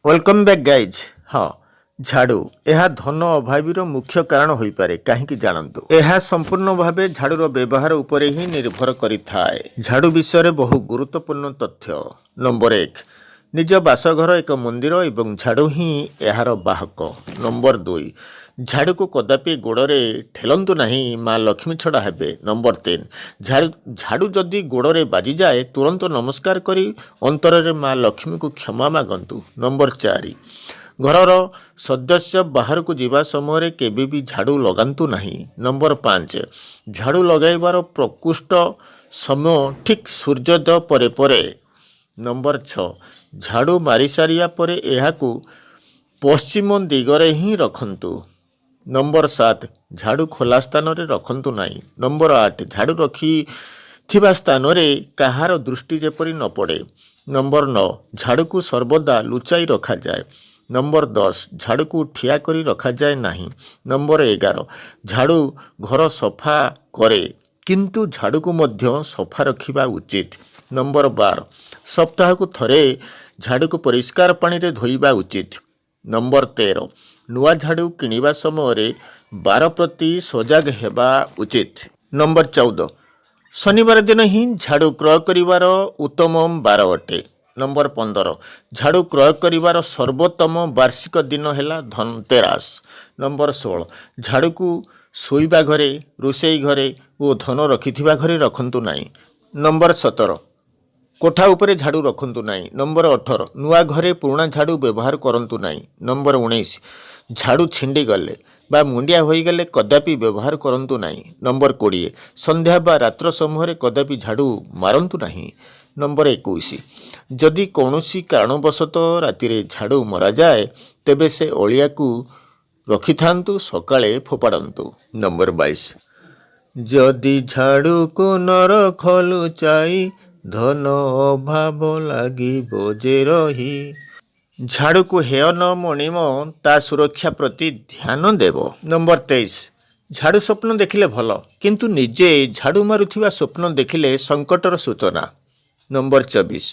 Welcome back guys. ହଁ, ଝାଡ଼ୁ ଏହା ଧନ ଅଭାବୀର ମୁଖ୍ୟ କାରଣ ହୋଇପାରେ। କାହିଁକି ଜାଣନ୍ତୁ। ଏହା ସମ୍ପୂର୍ଣ୍ଣ ଭାବେ ଝାଡ଼ୁର ବ୍ୟବହାର ଉପରେ ହିଁ ନିର୍ଭର କରିଥାଏ। ଝାଡ଼ୁ ବିଷୟରେ ବହୁ ଗୁରୁତ୍ୱପୂର୍ଣ୍ଣ ତଥ୍ୟ। ନମ୍ବର 1, ନିଜ ବାସଘର ଏକ ମନ୍ଦିର ଏବଂ ଝାଡ଼ୁ ହିଁ ଏହାର ବାହକ। ନମ୍ବର 2, ଝାଡ଼ୁକୁ କଦାପି ଗୋଡ଼ରେ ଠେଲନ୍ତୁ ନାହିଁ, ମା ଲକ୍ଷ୍ମୀ ଛଡ଼ା ହେବେ। ନମ୍ବର 3, ଝାଡ଼ୁ ଝାଡ଼ୁ ଯଦି ଗୋଡ଼ରେ ବାଜିଯାଏ, ତୁରନ୍ତ ନମସ୍କାର କରି ଅନ୍ତରରେ ମା ଲକ୍ଷ୍ମୀଙ୍କୁ କ୍ଷମା ମାଗନ୍ତୁ। ନମ୍ବର 4, ଘରର ସଦସ୍ୟ ବାହାରକୁ ଯିବା ସମୟରେ କେବେ ବି ଝାଡ଼ୁ ଲଗାନ୍ତୁ ନାହିଁ। ନମ୍ବର 5, ଝାଡ଼ୁ ଲଗାଇବାର ପ୍ରକୃଷ୍ଟ ସମୟ ଠିକ୍ ସୂର୍ଯ୍ୟୋଦୟ ପରେ ପରେ। ନମ୍ବର 6, ଝାଡ଼ୁ ମାରିସାରିବା ପରେ ଏହାକୁ ପଶ୍ଚିମ ଦିଗରେ ହିଁ ରଖନ୍ତୁ। ନମ୍ବର 7, ଝାଡ଼ୁ ଖୋଲା ସ୍ଥାନରେ ରଖନ୍ତୁ ନାହିଁ। ନମ୍ବର 8, ଝାଡ଼ୁ ରଖିଥିବା ସ୍ଥାନରେ କାହାର ଦୃଷ୍ଟି ଯେପରି ନ ପଡ଼େ। ନମ୍ବର 9, ଝାଡ଼ୁକୁ ସର୍ବଦା ଲୁଚାଇ ରଖାଯାଏ। ନମ୍ବର 10, ଝାଡ଼ୁକୁ ଠିଆ କରି ରଖାଯାଏ ନାହିଁ। ନମ୍ବର 11, ଝାଡ଼ୁ ଘର ସଫା କରେ, କିନ୍ତୁ ଝାଡ଼ୁକୁ ମଧ୍ୟ ସଫା ରଖିବା ଉଚିତ। ନମ୍ବର 12, ସପ୍ତାହକୁ ଥରେ ଝାଡ଼ୁକୁ ପରିଷ୍କାର ପାଣିରେ ଧୋଇବା ଉଚିତ। ନମ୍ବର 13, ନୂଆ ଝାଡ଼ୁ କିଣିବା ସମୟରେ ବାର ପ୍ରତି ସଜାଗ ହେବା ଉଚିତ। ନମ୍ବର 14, ଶନିବାର ଦିନ ହିଁ ଝାଡ଼ୁ କ୍ରୟ କରିବାର ଉତ୍ତମ ବାର ଅଟେ। ନମ୍ବର 15, ଝାଡ଼ୁ କ୍ରୟ କରିବାର ସର୍ବୋତ୍ତମ ବାର୍ଷିକ ଦିନ ହେଲା ଧନତେରାସ। ନମ୍ବର 16, ଝାଡ଼ୁକୁ ଶୋଇବା ଘରେ, ରୋଷେଇ ଘରେ ଓ ଧନ ରଖିଥିବା ଘରେ ରଖନ୍ତୁ ନାହିଁ। ନମ୍ବର 17, କୋଠା ଉପରେ ଝାଡ଼ୁ ରଖନ୍ତୁ ନାହିଁ। ନମ୍ବର 18, ନୂଆ ଘରେ ପୁରୁଣା ଝାଡ଼ୁ ବ୍ୟବହାର କରନ୍ତୁ ନାହିଁ। ନମ୍ବର 19, ଝାଡ଼ୁ ଛିଣ୍ଡିଗଲେ ବା ମୁଣ୍ଡିଆ ହୋଇଗଲେ କଦାପି ବ୍ୟବହାର କରନ୍ତୁ ନାହିଁ। ନମ୍ବର 20, ସନ୍ଧ୍ୟା ବା ରାତ୍ର ସମୟରେ କଦାପି ଝାଡ଼ୁ ମାରନ୍ତୁ ନାହିଁ। ନମ୍ବର 21, ଯଦି କୌଣସି କାରଣବଶତଃ ରାତିରେ ଝାଡ଼ୁ ମରାଯାଏ, ତେବେ ସେ ଅଳିଆକୁ ରଖିଥାନ୍ତୁ, ସକାଳେ ଫୋପାଡ଼ନ୍ତୁ। ନମ୍ବର 22, ଯଦି ଝାଡ଼ୁକୁ ନ ରଖ ଲୁଚାଇ, ଧନ ଅଭାବ ଲାଗିବ ଯେ ରହି। ଝାଡ଼ୁକୁ ହେୟ ନ ମଣିମ, ତା ସୁରକ୍ଷା ପ୍ରତି ଧ୍ୟାନ ଦେବ। ନମ୍ବର 23, ଝାଡ଼ୁ ସ୍ୱପ୍ନ ଦେଖିଲେ ଭଲ, କିନ୍ତୁ ନିଜେ ଝାଡ଼ୁ ମାରୁଥିବା ସ୍ୱପ୍ନ ଦେଖିଲେ ସଙ୍କଟର ସୂଚନା। ନମ୍ବର 24,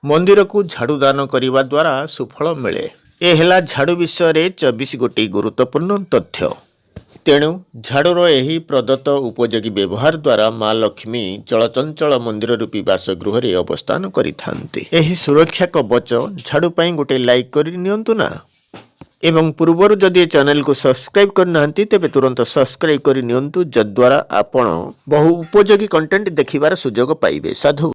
ମନ୍ଦିରକୁ ଝାଡ଼ୁ ଦାନ କରିବା ଦ୍ୱାରା ସୁଫଳ ମିଳେ। ଏ ହେଲା ଝାଡ଼ୁ ବିଷୟରେ 24 ଗୋଟି ଗୁରୁତ୍ୱପୂର୍ଣ୍ଣ ତଥ୍ୟ। ତେଣୁ ଝାଡ଼ୁର ଏହି ପ୍ରଦତ୍ତ ଉପଯୋଗୀ ବ୍ୟବହାର ଦ୍ୱାରା ମା ଲକ୍ଷ୍ମୀ ଚଳଚଞ୍ଚଳ ମନ୍ଦିର ରୂପୀ ବାସଗୃହରେ ଅବସ୍ଥାନ କରିଥାନ୍ତି। ଏହି ସୁରକ୍ଷା କବଚ ଝାଡ଼ୁ ପାଇଁ ଗୋଟେ ଲାଇକ୍ କରି ନିଅନ୍ତୁ ନା। ଏବଂ ପୂର୍ବରୁ ଯଦି ଏ ଚ୍ୟାନେଲକୁ ସବସ୍କ୍ରାଇବ୍ କରିନାହାନ୍ତି, ତେବେ ତୁରନ୍ତ ସବସ୍କ୍ରାଇବ୍ କରି ନିଅନ୍ତୁ, ଯଦ୍ୱାରା ଆପଣ ବହୁ ଉପଯୋଗୀ କଣ୍ଟେଣ୍ଟ ଦେଖିବାର ସୁଯୋଗ ପାଇବେ। ସାଧୁ।